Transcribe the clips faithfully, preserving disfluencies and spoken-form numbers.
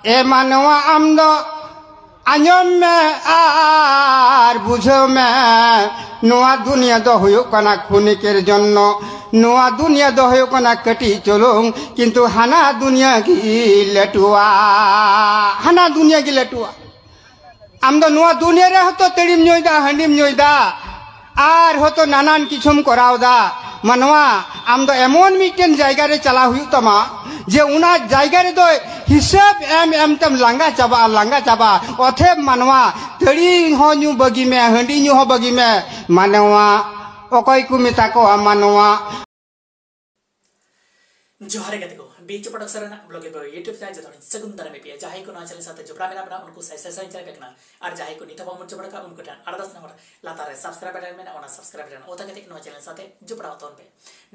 ᱮ ᱢᱟᱱᱣᱟ ᱟᱢ ᱫᱚ ᱟᱸᱡᱚᱢ ᱢᱮ ᱟᱨ ᱵᱩᱡᱷᱟᱹᱣ ᱢᱮ, ᱱᱚᱣᱟ ᱫᱩᱱᱤᱭᱟᱹ ᱫᱚ ᱦᱩᱭᱩᱜ ᱠᱟᱱᱟ ᱠᱷᱩᱱᱤᱠᱮᱨ ᱡᱚᱱᱱᱚ, ᱱᱚᱣᱟ ᱫᱩᱱᱤᱭᱟᱹ ᱫᱚ ᱦᱩᱭᱩᱜ ᱠᱟᱱᱟ ᱠᱟᱹᱴᱤᱡ ᱪᱩᱞᱩᱝ, ᱠᱤᱱᱛᱩ ᱦᱟᱱᱟ ᱫᱩᱱᱤᱭᱟᱹ ᱜᱮ ᱞᱟᱹᱴᱩᱣᱟ, ᱦᱟᱱᱟ ᱫᱩᱱᱤᱭᱟᱹ ᱜᱮ ᱞᱟᱹᱴᱩᱣᱟ᱾ ᱟᱢ ᱫᱚ ᱱᱚᱣᱟ ᱫᱩᱱᱤᱭᱟᱹ ᱨᱮ ᱦᱚᱛᱚ ᱛᱟᱹᱲᱤᱢ ᱧᱩᱭᱫᱟ, ᱦᱟᱺᱰᱤᱢ ᱧᱩᱭᱫᱟ, ᱟᱨ ᱦᱚᱛᱚ ᱱᱟᱱᱟᱱ ᱠᱤᱪᱷᱩᱢ ᱠᱚᱨᱟᱣᱫᱟ᱾ ᱢᱟᱱᱣᱟ, ᱟᱢ ᱫᱚ ᱮᱢᱚᱱ ᱢᱤᱫᱴᱮᱱ ᱡᱟᱭᱜᱟ ᱨᱮ ᱪᱟᱞᱟᱣ ᱦᱩᱭᱩᱜ ᱛᱟᱢᱟ, ᱡᱮ ᱚᱱᱟ ᱡᱟᱭᱜᱟ ᱨᱮᱫᱚ ᱦᱤᱥᱟᱹᱵ ᱮᱢ ᱮᱢ ᱛᱮᱢ ᱞᱟᱸᱜᱟ ᱪᱟᱵᱟᱜᱼᱟ, ᱞᱟᱸᱜᱟ ᱪᱟᱵᱟᱜᱼᱟ᱾ ᱚᱛᱷᱮᱵ ᱢᱟᱱᱣᱟ, ᱛᱟᱹᱲᱤ ᱦᱚᱸ ᱧᱩ ᱵᱟᱹᱜᱤ ᱢᱮ, ᱦᱟᱺᱰᱤ ᱧᱩ ᱦᱚᱸ ᱵᱟᱹᱜᱤ ᱢᱮ᱾ ᱢᱟᱱᱣᱟ, ᱚᱠᱚᱭ ᱠᱚ ᱢᱮᱛᱟ ᱠᱚᱣᱟ ᱢᱟᱱᱣᱟ? ᱡᱚᱦᱟᱨ ᱜᱮ ᱜᱟᱛᱮ ᱠᱚ, ᱵᱤ ᱪᱚᱯᱚᱴ ᱚᱠᱥᱚᱨ ᱨᱮᱱᱟᱜ ᱵᱞᱚᱜ ᱵᱚᱭ YouTube ᱪᱮᱱᱮᱞ ᱡᱚᱛᱚ ᱦᱚᱲ ᱥᱟᱹᱜᱩᱱ ᱫᱟᱨᱟᱢ ᱮ ᱯᱮᱭᱟ᱾ ᱡᱟᱦᱟᱸᱭ ᱠᱚ ᱱᱚᱣᱟ ᱪᱮᱱᱮᱞ ᱥᱟᱶᱛᱮ ᱡᱚᱯᱲᱟᱣ ᱢᱮᱱᱟᱜ ᱵᱚᱱᱟ, ᱩᱱᱠᱩ ᱥᱟᱭ ᱥᱟᱭ ᱥᱟᱭ ᱡᱚᱦᱟᱨ ᱟᱯᱮ ᱠᱟᱱᱟ᱾ ᱟᱨ ᱡᱟᱦᱟᱸᱭ ᱠᱚ ᱱᱤᱛ ᱦᱚᱸ ᱵᱟᱢ ᱡᱚᱯᱲᱟᱣ ᱟᱠᱟᱫ, ᱩᱱᱠᱩ ᱴᱷᱮᱱ ᱟᱨᱫᱟᱥ ᱱᱮᱦᱚᱨ, ᱞᱟᱛᱟᱨ ᱨᱮ subscribe button ᱢᱮᱱᱟᱜᱼᱟ, ᱚᱱᱟ subscribe button ᱚᱛᱟ ᱠᱟᱛᱮ ᱱᱚᱣᱟ ᱪᱮᱱᱮᱞ ᱥᱟᱶᱛᱮ ᱡᱚᱯᱲᱟᱣ ᱛᱟᱵᱚᱱ ᱯᱮ᱾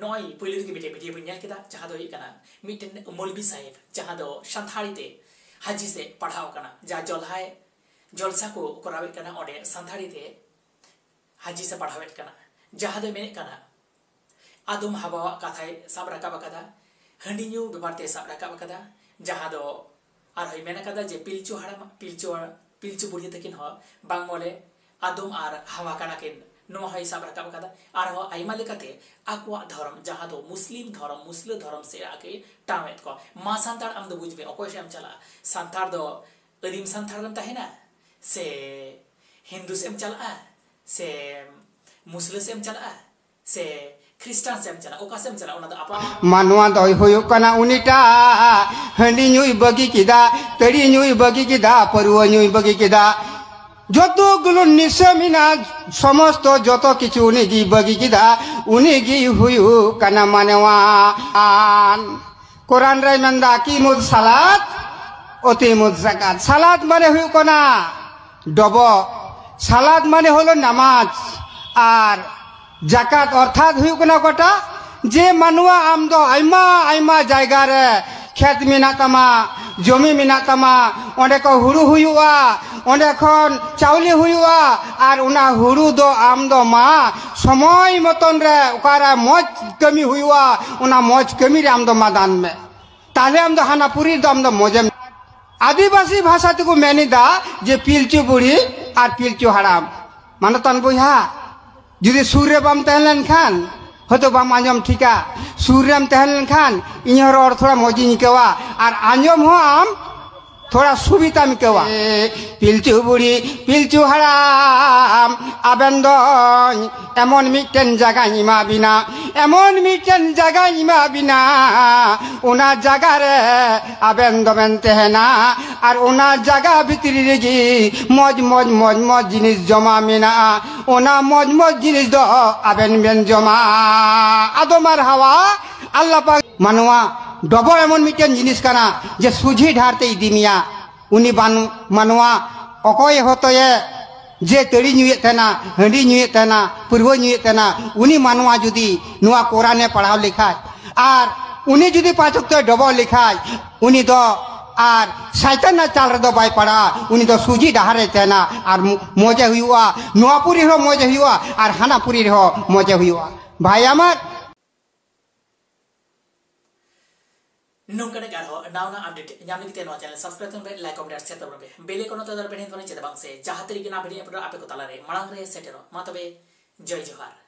ᱱᱚᱜᱼᱚᱭ ᱯᱩᱭᱞᱩ ᱨᱮᱜᱮ ᱢᱤᱫᱴᱮᱱ ᱵᱷᱤᱰᱤᱭᱳ ᱵᱚᱱ ᱧᱮᱞ ᱠᱮᱫᱟ, ᱡᱟᱦᱟᱸ ᱫᱚ ᱦᱩᱭᱩᱜ ᱠᱟᱱᱟ ᱢᱤᱫᱴᱮᱱ ᱢᱚᱞᱵᱤ ᱥᱟᱦᱮᱵᱽ, ᱡᱟᱦᱟᱸ ᱫᱚ ᱥᱟᱱᱛᱟᱲᱤ ᱛᱮ ᱦᱟᱡᱤ ᱥᱮ ᱯᱟᱲᱦᱟᱣ ᱠᱟᱱᱟ, ᱡᱟ ᱡᱚᱞᱦᱟᱭ ᱡᱚᱞᱥᱟ ᱠᱚ ᱠᱚᱨᱟᱣᱮᱫ ᱠᱟᱱᱟ, ᱚᱸᱰᱮ ᱥᱟᱱᱛᱟᱲᱤ ᱛᱮ ᱦᱟᱡᱤ ᱥᱮ ᱯᱟᱲᱦᱟᱣᱮᱫ ᱠᱟᱱᱟ, ᱡᱟᱦᱟᱸ ᱫᱚᱭ ᱢᱮᱱᱮᱫ ᱠᱟᱱᱟ, ᱟᱫᱚᱢ ᱦᱟᱣᱟᱣᱟᱜ ᱠᱟᱛᱷᱟᱭ ᱥᱟᱵ ᱨᱟᱠᱟᱵ ᱟᱠᱟᱫᱟ, ᱦᱟᱺᱰᱤ ᱧᱩ ᱵᱮᱯᱟᱨ ᱛᱮᱭ ᱥᱟᱵ ᱨᱟᱠᱟᱵ ᱟᱠᱟᱫᱟ, ᱡᱟᱦᱟᱸ ᱫᱚ ᱟᱨᱦᱚᱸᱭ ᱢᱮᱱ ᱟᱠᱟᱫᱟ ᱡᱮ ᱯᱤᱞᱪᱩ ᱦᱟᱲᱟᱢ, ᱯᱤᱞᱪᱩ, ᱯᱤᱞᱪᱩ ᱵᱩᱲᱦᱤ ᱛᱟᱹᱠᱤᱱ ᱦᱚᱸ ᱵᱟᱝ ᱵᱚᱞᱮ ᱟᱫᱚᱢ ᱟᱨ ᱦᱟᱣᱟ ᱠᱟᱱᱟ ᱠᱤᱱ, ᱱᱚᱣᱟ ᱦᱚᱸᱭ ᱥᱟᱵ ᱨᱟᱠᱟᱵ ᱟᱠᱟᱫᱟ᱾ ᱟᱨᱦᱚᱸ ᱟᱭᱢᱟ ᱞᱮᱠᱟᱛᱮ ᱟᱠᱚᱣᱟᱜ ᱫᱷᱚᱨᱚᱢ, ᱡᱟᱦᱟᱸ ᱫᱚ ᱢᱩᱥᱞᱤᱢ ᱫᱷᱚᱨᱚᱢ, ᱢᱩᱥᱞᱟᱹ ᱫᱷᱚᱨᱚᱢ ᱥᱮᱫ ᱟᱜ ᱮ ᱴᱟᱱᱣᱮᱫ ᱠᱚᱣᱟ᱾ ᱢᱟ ᱥᱟᱱᱛᱟᱲ, ᱟᱢ ᱫᱚ ᱵᱩᱡᱽ ᱢᱮ, ᱚᱠᱚᱭ ᱥᱮᱫ ᱮᱢ ᱪᱟᱞᱟᱜᱼᱟ? ᱥᱟᱱᱛᱟᱲ ᱫᱚ ᱟᱹᱫᱤᱢ ᱥᱟᱱᱛᱟᱲ ᱨᱮᱢ ᱛᱟᱦᱮᱱᱟ, ᱥᱮ ᱦᱤᱱᱫᱩ ᱥᱮᱫ ᱮᱢ ᱪᱟᱞᱟᱜᱼᱟ, ᱥᱮ ᱢᱩᱥᱞᱟᱹ ᱥᱮᱫ ᱮᱢ ᱪᱟᱞᱟᱜᱼᱟ, ᱥᱮ ᱠᱷᱨᱤᱥᱴᱟᱱ ᱥᱮᱫ ᱮᱢ ᱪᱟᱞᱟᱜᱼᱟ, ᱚᱠᱟ ᱥᱮᱫ ᱮᱢ ᱪᱟᱞᱟᱜᱼᱟ, ᱚᱱᱟ ᱫᱚ ᱟᱯᱟᱱ᱾ ᱢᱟᱱᱣᱟ ᱫᱚᱭ ᱦᱩᱭᱩᱜ ᱠᱟᱱᱟ ᱩᱱᱤᱴᱟᱜ, ᱦᱟᱺᱰᱤ ᱧᱩᱭ ᱵᱟᱹᱜᱤ ᱠᱮᱫᱟ, ᱛᱟᱹᱲᱤ ᱧᱩᱭ ᱵᱟᱹᱜᱤ ᱠᱮᱫᱟ, ᱯᱟᱹᱨᱣᱟᱹ ᱧᱩᱭ ᱵᱟᱹᱜᱤ ᱠᱮᱫᱟ, ᱡᱚᱛᱚ ᱜᱩᱞᱳ ᱱᱤᱥᱟᱹ ᱢᱮᱱᱟᱜ, ᱥᱚᱢᱚᱥᱛᱚ ᱡᱚᱛᱚ ᱠᱤᱪᱷᱩ ᱩᱱᱤ ᱜᱮ ᱵᱟᱹᱜᱤ ᱠᱮᱫᱟ, ᱩᱱᱤ ᱜᱮ ᱦᱩᱭᱩᱜ ᱠᱟᱱᱟ ᱢᱟᱱᱣᱟ᱾ ᱠᱳᱨᱟᱱ ᱨᱮᱭ ᱢᱮᱱᱫᱟ, "ᱟᱠᱤᱢᱩᱫ ᱥᱟᱞᱟᱛ, ᱚᱛᱤᱢᱩᱫ ᱡᱟᱠᱟᱛ।" ᱥᱟᱞᱟᱛ ᱢᱟᱱᱮ ᱦᱩᱭᱩᱜ ᱠᱟᱱᱟ ᱰᱚᱵᱚᱜ, ᱥᱟᱞᱟᱛ ᱢᱟᱱᱮ ᱦᱚᱞᱚ ᱱᱟᱢᱟᱡᱽ, ᱟᱨ ᱡᱟᱠᱟᱛ ᱚᱨᱛᱷᱟᱛ ᱦᱩᱭᱩᱜ ᱠᱟᱱᱟ ᱚᱠᱟᱴᱟᱜ, ᱡᱮ ᱢᱟᱱᱣᱟ ᱟᱢ ᱫᱚ ᱟᱭᱢᱟ ᱟᱭᱢᱟ ᱡᱟᱭᱜᱟ ᱨᱮ ᱠᱷᱮᱛ ᱢᱮᱱᱟᱜ ᱛᱟᱢᱟ, ᱡᱚᱢᱤ ᱢᱮᱱᱟᱜ ᱛᱟᱢᱟ, ᱚᱸᱰᱮ ᱠᱚ ᱦᱩᱲᱩ ᱦᱩᱭᱩᱜᱼᱟ, ᱚᱸᱰᱮ ᱠᱷᱚᱱ ᱪᱟᱣᱞᱮ ᱦᱩᱭᱩᱜᱼᱟ, ᱟᱨ ᱚᱱᱟ ᱦᱩᱲᱩ ᱫᱚ ᱟᱢ ᱫᱚ ᱢᱟ ᱥᱚᱢᱚᱭ ᱢᱚᱛᱚᱱ ᱨᱮ ᱚᱠᱟᱨᱮ ᱢᱚᱡᱽ ᱠᱟᱹᱢᱤ ᱦᱩᱭᱩᱜᱼᱟ, ᱚᱱᱟ ᱢᱚᱡᱽ ᱠᱟᱹᱢᱤ ᱨᱮ ᱟᱢ ᱫᱚ ᱢᱟ ᱫᱟᱱ ᱢᱮ᱾ ᱛᱟᱦᱞᱮ ᱟᱢ ᱫᱚ ᱦᱟᱱᱟ ᱯᱩᱨᱤ ᱫᱚ ᱟᱢ ᱫᱚ ᱢᱚᱡᱮᱢ᱾ ᱟᱹᱫᱤᱵᱟᱹᱥᱤ ᱵᱷᱟᱥᱟ ᱛᱮᱠᱚ ᱢᱮᱱ ᱮᱫᱟ ᱡᱮ ᱯᱤᱞᱪᱩ ᱵᱩᱲᱦᱤ ᱟᱨ ᱯᱤᱞᱪᱩ ᱦᱟᱲᱟᱢ᱾ ᱢᱟᱱᱚᱛᱟᱱ ᱵᱚᱭᱦᱟ, ᱡᱩᱫᱤ ᱥᱩᱨ ᱨᱮ ᱵᱟᱢ ᱛᱟᱦᱮᱸ ᱞᱮᱱᱠᱷᱟᱱ ᱦᱚᱭᱛᱚ ᱵᱟᱢ ᱟᱸᱡᱚᱢ ᱴᱷᱤᱠᱟ᱾ ᱥᱩᱨ ᱨᱮᱢ ᱛᱟᱦᱮᱸ ᱞᱮᱱᱠᱷᱟᱱ ᱤᱧ ᱦᱚᱸ ᱨᱚᱲ ᱛᱷᱚᱲᱟ ᱢᱚᱡᱽ ᱤᱧ ᱟᱹᱭᱠᱟᱹᱣᱟ ᱟᱨ ᱟᱸᱡᱚᱢ ᱦᱚᱸ ᱟᱢ ᱛᱷᱚᱲᱟ ᱥᱩᱵᱤᱛᱟᱢ ᱟᱹᱭᱠᱟᱹᱣᱟ᱾ ᱯᱤᱞᱪᱩ ᱵᱩᱲᱦᱤ, ᱯᱤᱞᱪᱩ ᱦᱟᱲᱟᱢ, ᱟᱵᱮᱱ ᱫᱚᱧ ᱮᱢᱚᱱ ᱢᱤᱫᱴᱮᱱ ᱡᱟᱭᱜᱟᱧ ᱮᱢᱟ ᱵᱤᱱᱟ, ᱮᱢᱚᱱ ᱢᱤᱫᱴᱮᱱ ᱡᱟᱭᱜᱟᱧ ᱮᱢᱟ ᱵᱤᱱᱟ, ᱚᱱᱟ ᱡᱟᱭᱜᱟ ᱨᱮ ᱟᱵᱮᱱ ᱫᱚᱵᱮᱱ ᱛᱟᱦᱮᱱᱟ᱾ ᱟᱨ ᱚᱱᱟ ᱡᱟᱭᱜᱟ ᱵᱷᱤᱛᱨᱤ ᱨᱮᱜᱮ ᱢᱚᱡᱽ ᱢᱚᱡᱽ ᱢᱚᱡᱽ ᱢᱚᱡᱽ ᱡᱤᱱᱤᱥ ᱡᱚᱢᱟ ᱢᱮᱱᱟᱜᱼᱟ᱾ ᱚᱱᱟ ᱢᱚᱡᱽ ᱢᱚᱡᱽ ᱡᱤᱱᱤᱥ ᱫᱚ ᱟᱵᱮᱱ ᱵᱮᱱ ᱡᱚᱢᱟ᱾ ᱟᱫᱚ ᱢᱟᱨᱦᱟᱣᱟ ᱟᱞᱞᱟᱯᱟ ᱢᱟᱱᱣᱟ ᱰᱚᱵᱚᱞ ᱮᱢᱚᱱ ᱢᱤᱫᱴᱮᱱ ᱡᱤᱱᱤᱥ ᱠᱟᱱᱟ ᱡᱮ ᱥᱩᱡᱷᱤ ᱰᱟᱦᱟᱨ ᱛᱮ ᱤᱫᱤ ᱢᱮᱭᱟ᱾ ᱩᱱᱤ ᱵᱟᱱ-, ᱢᱟᱱᱣᱟ ᱚᱠᱚᱭ ᱦᱚᱛᱚᱭᱮ ᱡᱮ ᱛᱟᱹᱲᱤ ᱧᱩᱭᱮᱫ ᱛᱟᱦᱮᱱᱟ, ᱦᱟᱺᱰᱤ ᱧᱩᱭᱮᱫ ᱛᱟᱦᱮᱱᱟ, ᱯᱟᱹᱨᱣᱟᱹ ᱧᱩᱭᱮᱫ ᱛᱟᱦᱮᱱᱟ, ᱩᱱᱤ ᱢᱟᱱᱣᱟ ᱡᱩᱫᱤ ᱱᱚᱣᱟ ᱠᱳᱨᱟᱱᱮ ᱯᱟᱲᱦᱟᱣ ᱞᱮᱠᱷᱟᱡ ᱟᱨ ᱩᱱᱤ ᱡᱩᱫᱤ ᱯᱟᱸᱪ ᱚᱠᱛᱚᱭ ᱰᱚᱵᱚᱜ ᱞᱮᱠᱷᱟᱡ, ᱩᱱᱤ ᱫᱚ ᱟᱨ ᱥᱟᱭᱛᱟᱱᱟᱜ ᱪᱟᱞ ᱨᱮᱫᱚ ᱵᱟᱭ ᱯᱟᱲᱟᱜᱼᱟ᱾ ᱩᱱᱤ ᱫᱚ ᱥᱩᱡᱤ ᱰᱟᱦᱟᱨ ᱨᱮ ᱛᱟᱦᱮᱱᱟ ᱟᱨ ᱢᱚ-, ᱢᱚᱡᱮ ᱦᱩᱭᱩᱜᱼᱟ, ᱱᱚᱣᱟ ᱯᱩᱨᱤ ᱨᱮᱦᱚᱸ ᱢᱚᱡᱮ ᱦᱩᱭᱩᱜᱼᱟ ᱟᱨ ᱦᱟᱱᱟ ᱯᱩᱨᱤ ᱨᱮᱦᱚᱸ ᱢᱚᱡᱮ ᱦᱩᱭᱩᱜᱼᱟ᱾ ᱵᱷᱟᱭ ᱟᱢᱟᱨ, ᱱᱚᱝᱠᱟᱱᱟᱜ ᱟᱨᱦᱚᱸ ᱱᱟᱣᱟ ᱱᱟᱣᱟ update ᱧᱟᱢ ᱞᱟᱹᱜᱤᱫ ᱛᱮ ᱱᱚᱣᱟ channel subscribe ᱛᱟᱵᱚᱱ ᱯᱮ, like, comment, share ᱛᱟᱵᱚᱱ ᱯᱮ, bell icon ᱚᱛᱟ ᱫᱟᱨ ᱵᱮᱱ ᱦᱤᱱᱫᱩ ᱪᱮᱫᱟᱜ ᱵᱟᱝ ᱥᱮ ᱡᱟᱦᱟᱸ ᱛᱤᱨᱮᱜᱮ ᱱᱟᱣᱟ video upload ᱟᱯᱮ ᱠᱚ ᱛᱟᱞᱟᱨᱮ ᱢᱟᱲᱟᱝ ᱨᱮ ᱥᱮᱴᱮᱨᱚᱜ᱾ ᱢᱟ ᱛᱚᱵᱮ ᱡᱚᱭ ᱡᱚᱦᱟᱨ᱾